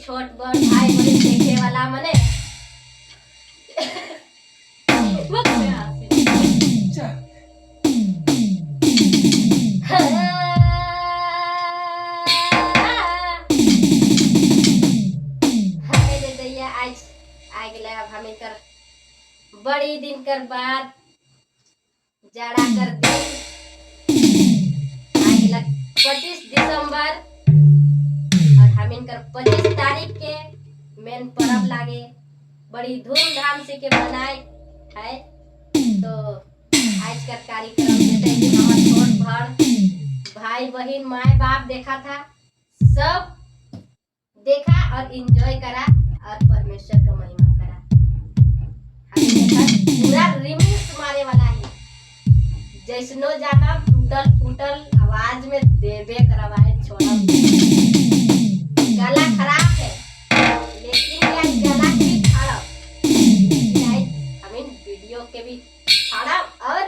छोट बड़ भाई बहन देखे वाला मने चल। हमें दे दैया आज आ गए। अब हमें कर बड़ी दिन कर बाद जाड़ा कर दिन आ गया, 25 दिसंबर और हम कर 25 तारीख के मेन परब लागे, बड़ी धूमधाम से के मनाए है। तो आज का कार्यक्रम जैसे कि हमार छोट भर भाई बहन, माए बाप देखा था, सब देखा और एंजॉय करा और परमेश्वर का महिमा करा। हमें देखा पूरा रिमिक्स मारे वाला है। जैसनो जाना टूटल फूटल आवाज में देबे करवाए छोड़ा। गला खराब है, लेकिन यार गला के भी फाड़ब, लेकिन आज हमें वीडियो के भी फाड़ब और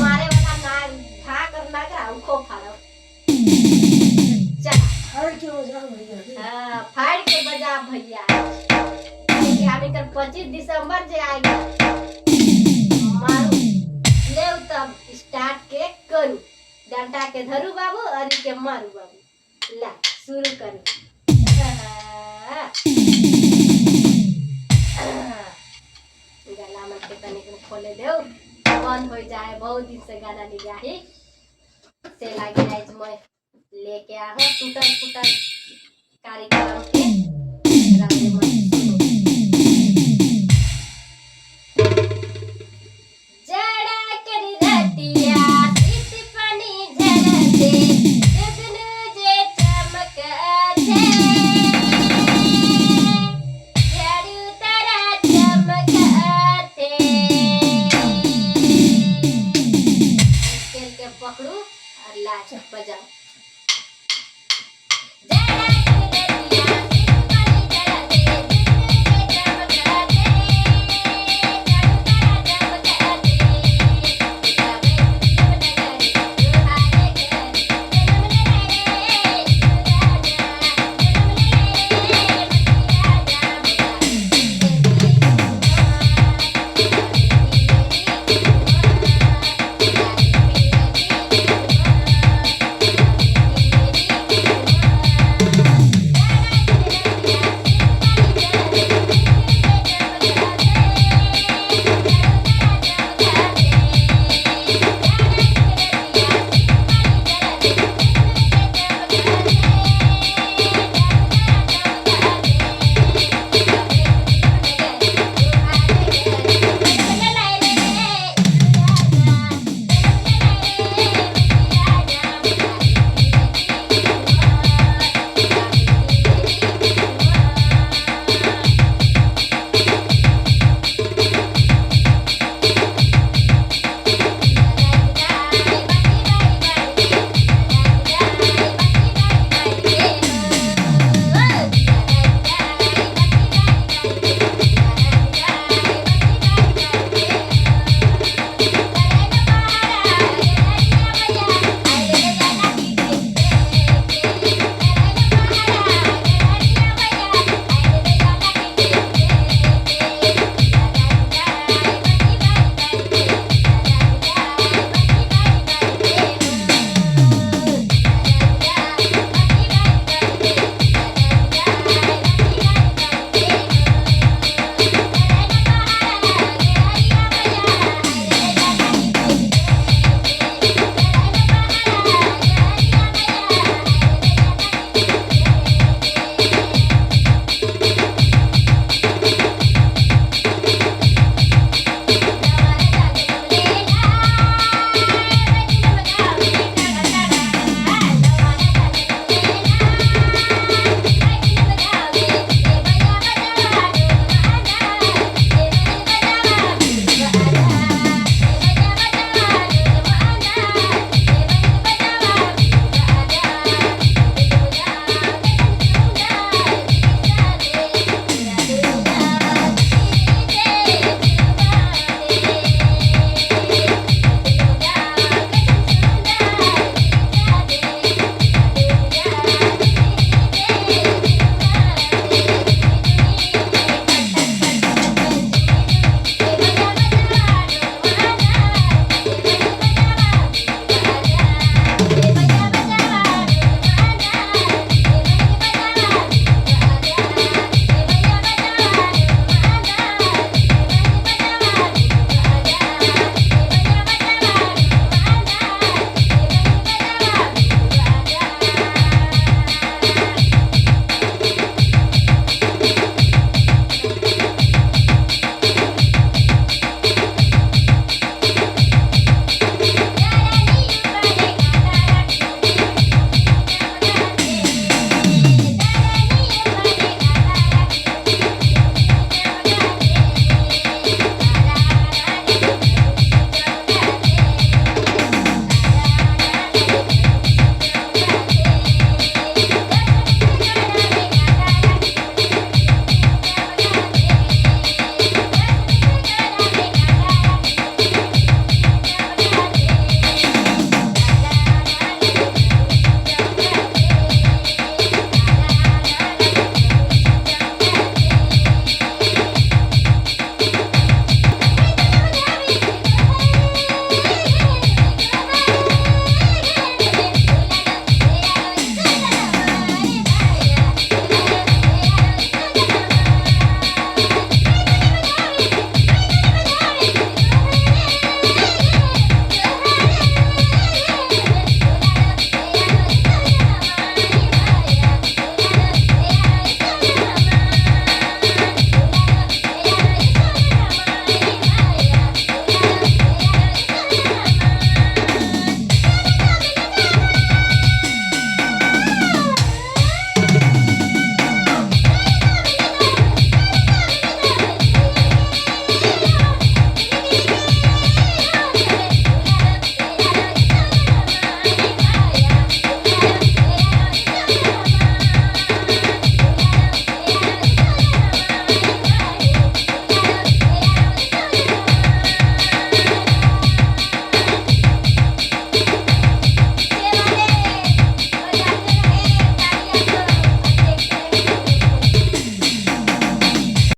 मारे वाला ना ढा कर ना कर उनको फाड़ब। चला। फाड़ के बजा भैया। हाँ, फाड़ के बजा भैया, कि हमें कर 25 दिसंबर जे आएगा मारू ले। तब स्टार्ट के करू, डंटा के धरू बाबू और के मारू बाबू। ला शुरू करू। गला मन के तनिक खोले देव, बंद हो जाए। बहुत दिन से गाना नहीं गाही से लागे। आज मैं लेके आहो टूटल फूटल कार्यक्रम के।